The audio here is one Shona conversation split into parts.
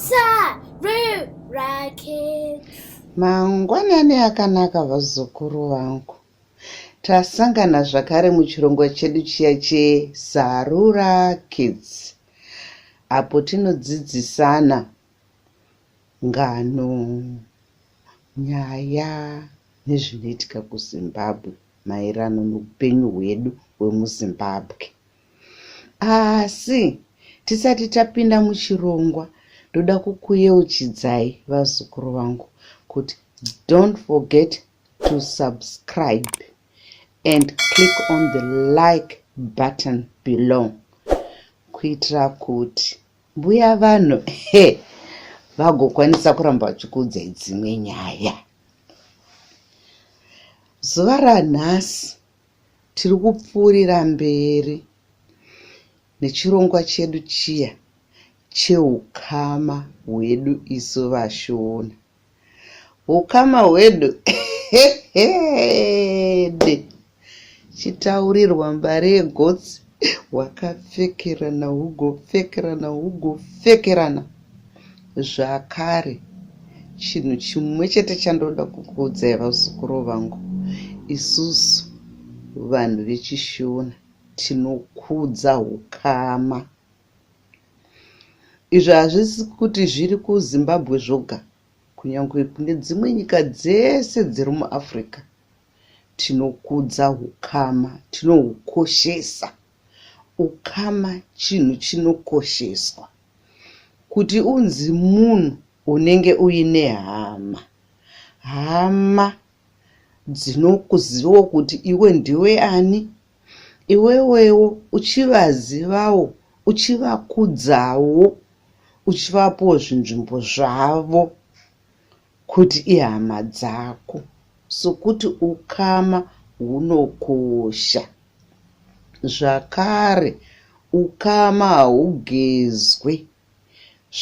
Sarura Kids. Mangwanani akanaka vazukuru vangu. Tasangana zvakare muchirongwa chedu chiya cheSarura Kids apo tinodzidzisana ngano, nyaya nezvinoitika kuZimbabwe maererano neupenyu hwedu hwemuZimbabwe. Asi tisati tapinda muchirongwa ndoda kukuyeuchidzai vazukuru vangu kuti don't forget to subscribe and click on the like button below kuitira kuti mbuya vanhu he vagokwanisa kuramba vachikuudzai dzimwe nyaya. Zuva ranhasi Tiri kupfuurira mberi nechirongwa chedu chiya chehukama hwedu isu vaShona. Hukama hwedu hehede chitaurirwa mbare yegotsi hwakapfekerana hugopfekerana hugopfekerana zvakare. Chinhu chimwe chete chandoda kukuudzai vazukuru vangu, isusu vanhu vechiShona tinokudza hukama. Izvi hazvisi kuti zviri kuZimbabwe zvoga, kunyangwe kune dzimwe nyika dzese dziri muAfrica tinokudza hukama, tinohukoshesa. Ukama chinhu chinokosheswa. Kuti unzi munhu unenge uine hama. Hama dzinokuzivawo kuti iwe ndiwe ani, iwewewo uchivazivawo, uchivakudzawo, uchivapawo zvinzvimbo zvavo kuti ihama dzako sokuti ukama hunokosha. Zvakare ukama haugezwe.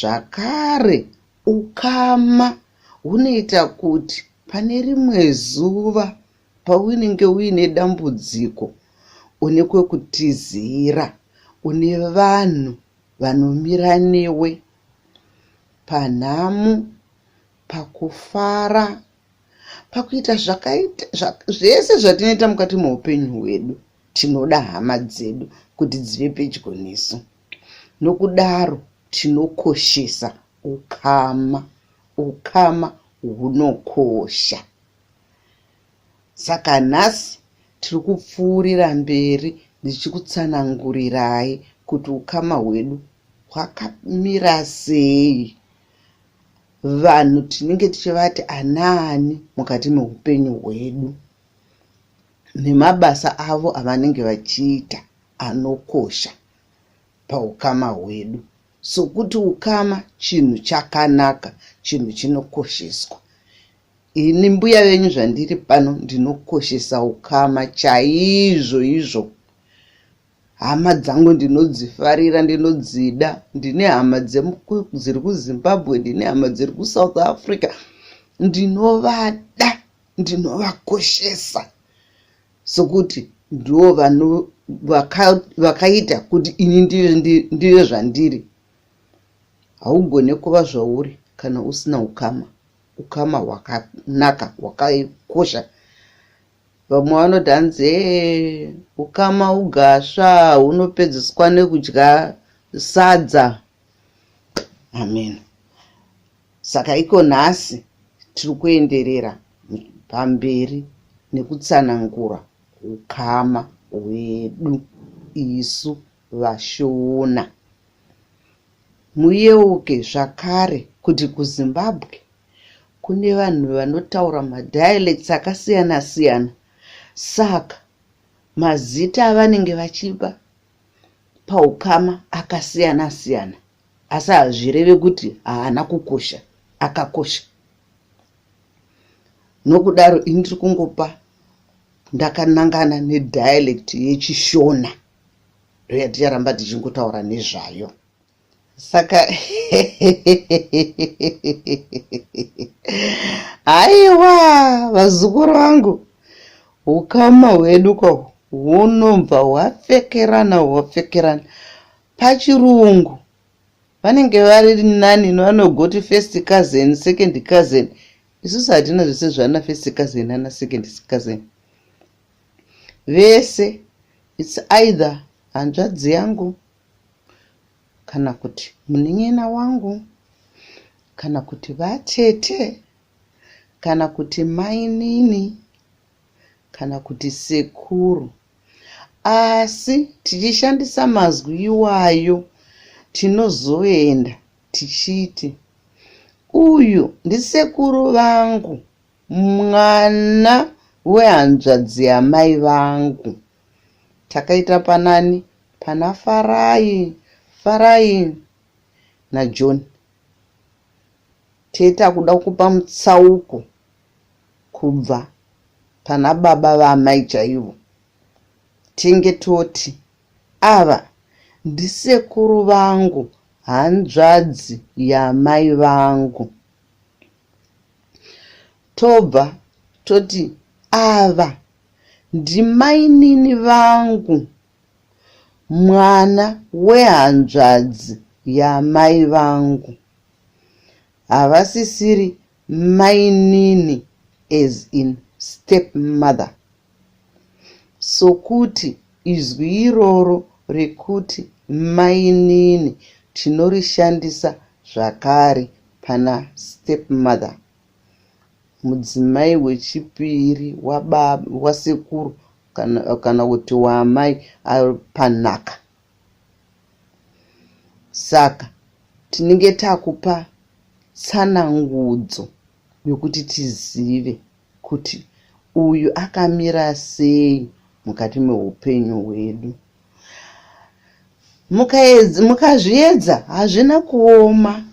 Zvakare ukama hunoita kuti pane rimwe zuva paunenge uine dambudziko une kwekutizira, une vanhu vanomira newe panhamo, pakufara, pakuita zvakaita zvese zvatinoita mukati meupenyu hwedu tinoda hama dzedu kuti dzive pedyo nesu. Nokudaro tinokoshesa ukama. Ukama hunokosha. Saka nhasi tiri kupfuurira mberi ndichikutsanangurirai kuti ukama hwedu hwakamira sei. Vanhu tinenge tichivati anaani mukati meupenyu hwedu nemabasa avo avanenge vachiita anokosha paukama hwedu sokuti ukama chinhu chakanaka, chinhu chinokosheswa. Ini mbuya venyu zvandiri pano ndinokoshesa ukama chaizvo izvo. Hama dzangu ndinodzifarira, ndinodzida. Ndine hama dziri kuZimbabwe, ndine hama dziri kuSouth Africa. Ndinovada, ndinovakoshesa sokuti ndivo vakaita kuti ini ndive zvandiri. Haugone kuva zvauri kana usina ukama, ukama hwakanaka, hwakakosha. Vamwe vanoti hanzi hee ukama ugasva hunopedziswa nekudya sadza. Amen. Saka iko nhasi tiri kuenderera pamberi nekutsanangura ukama hwedu isu vaShona. Muyeuke zvakare kuti kuZimbabwe Kune vanhu vanotaura madialects akasiyana siyana saka mazita avanenge vachipa paukama akasiyana siyana asi hazvireve kuti haana kukosha, akakosha. Nokudaro ini ndiri kungopa ndakanangana nedialect yechiShona ndoyaticharamba tichingotaura nezvayo. Saka haiwa vazukuru vangu ukama hwedu ko hunobva hwapfekerana hwapfekerana pachirungu. Vanenge vari nani vanogoti first cousin, second cousin. Isusu hatina zvese zvana first cousin nana second cousin. Vese it's either hanzvadzi yangu kana kuti munin'ina wangu kana kuti vatete kana kuti mainini kana kuti sekuru. Asi tichishandisa mazwi iwayo tinozoenda tichiti uyu ndisekuru vangu mwana wehanzvadzi yamai vangu. Takaita panani? Pana Farai, Farai naJohn. Tee takuda kupa mutsauko kubva pana baba vaamai chaivo. Tenge toti ava ndisekuru vangu hanzvadzi yamai vangu. Tobva toti ava ndimainini vangu mwana wehanzvadzi yamai vangu. Havasisiri mainini as in step mother. Sokuti izwi iroro rekuti mainini tinorishandisa zvakare pana step mother, mudzimai wechipiri wasekuru kana kuti waamai panhaka. Saka tinenge takupa tsanangudzo yokuti tizive kuti uyu akamira sei mukati meupenyu hwedu. Mukazviedza hazvina kuoma.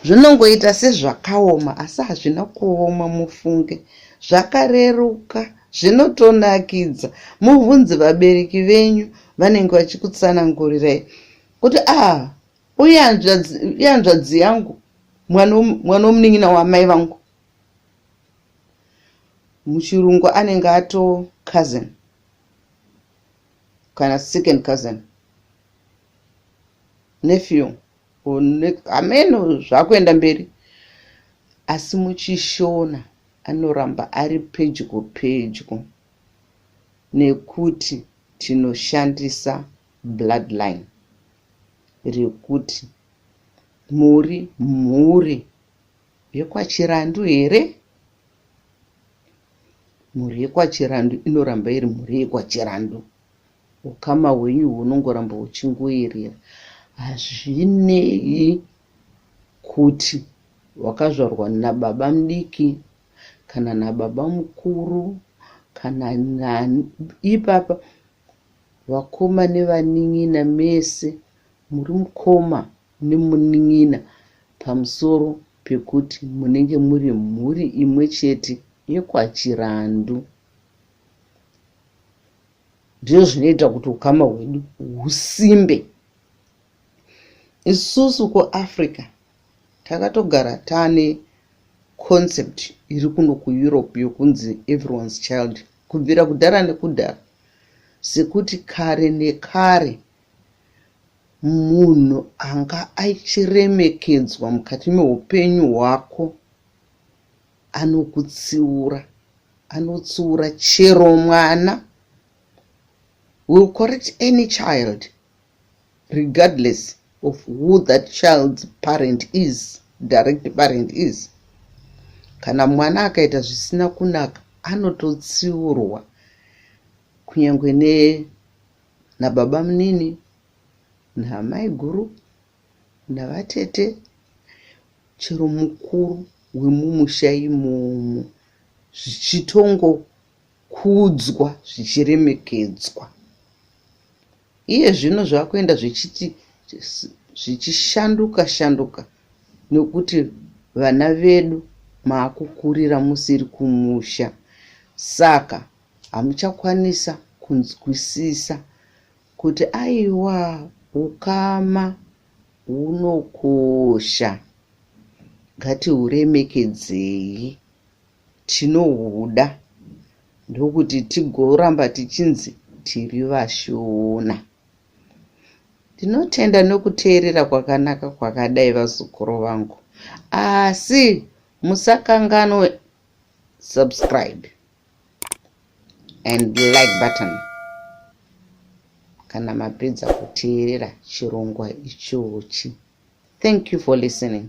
Zvinongoita sezvakaoma asi hazvina kuoma mufunge. Zvakareruka zvinotonakidza. Mubvunze vabereki venyu vanenge vachikutsanangurirai kuti ah uye hanzvadzi yangu mwana wemunin'ina wamai vangu. Muchirungu anenge ato cousin kana second cousin, nephew, hameno zvakuenda mberi. Asi muchishona anoramba ari pedyo pedyo nekuti tinoshandisa bloodline rekuti muri mhuri yekwaChirandu here? Mhuri yekwaChirandu inoramba iri mhuri yekwaChirandu. Ukama hwenyu hunongoramba huchingoerera. Hazvinei kuti wakazvarwa nababa mudiki kana nababa mukuru kana nani. Ipapa vakoma nevanin'ina mese muri mukoma nemunin'ina pamusoro pekuti munenge muri mhuri imwe chete yekwaChirandu. Ndizvo zvinoita kuti ukama hwedu husimbe. Isusu kuAfrica takatogara taane concept iri kuno kuEurope yokunzi everyone's child kubvira kudhara nekudhara. Sekuti kare nekare munhu anga achiremekedzwa mukati meupenyu hwako anokutsiura, anotsiura chero mwana. Will correct any child regardless of who that child's parent is, direct parent is. Kana mwana akaita zvisina kunaka anototsiurwa kunyangwe nababa munini, namai guru, navatete, chero mukuru wemumusha imomo zvichitongokudzwa zvichiremekedzwa. Iye zvino zvakuenda zvichiti zvichishanduka shanduka nekuti vana vedu maakukurira musiri kumusha. Saka hamuchakwanisa kunzwisisa kuti aiwa ukama hunokosha ngatihuremekedzei tinohuda ndokuti tigoramba tichinzi tiri vaShona. Ndinotenda nokuteerera kwakanaka kwakadai vazukuru vangu. Asi musakanganwe subscribe and like button kana mapedza kuteerera chirongwa ichochi. Thank you for listening.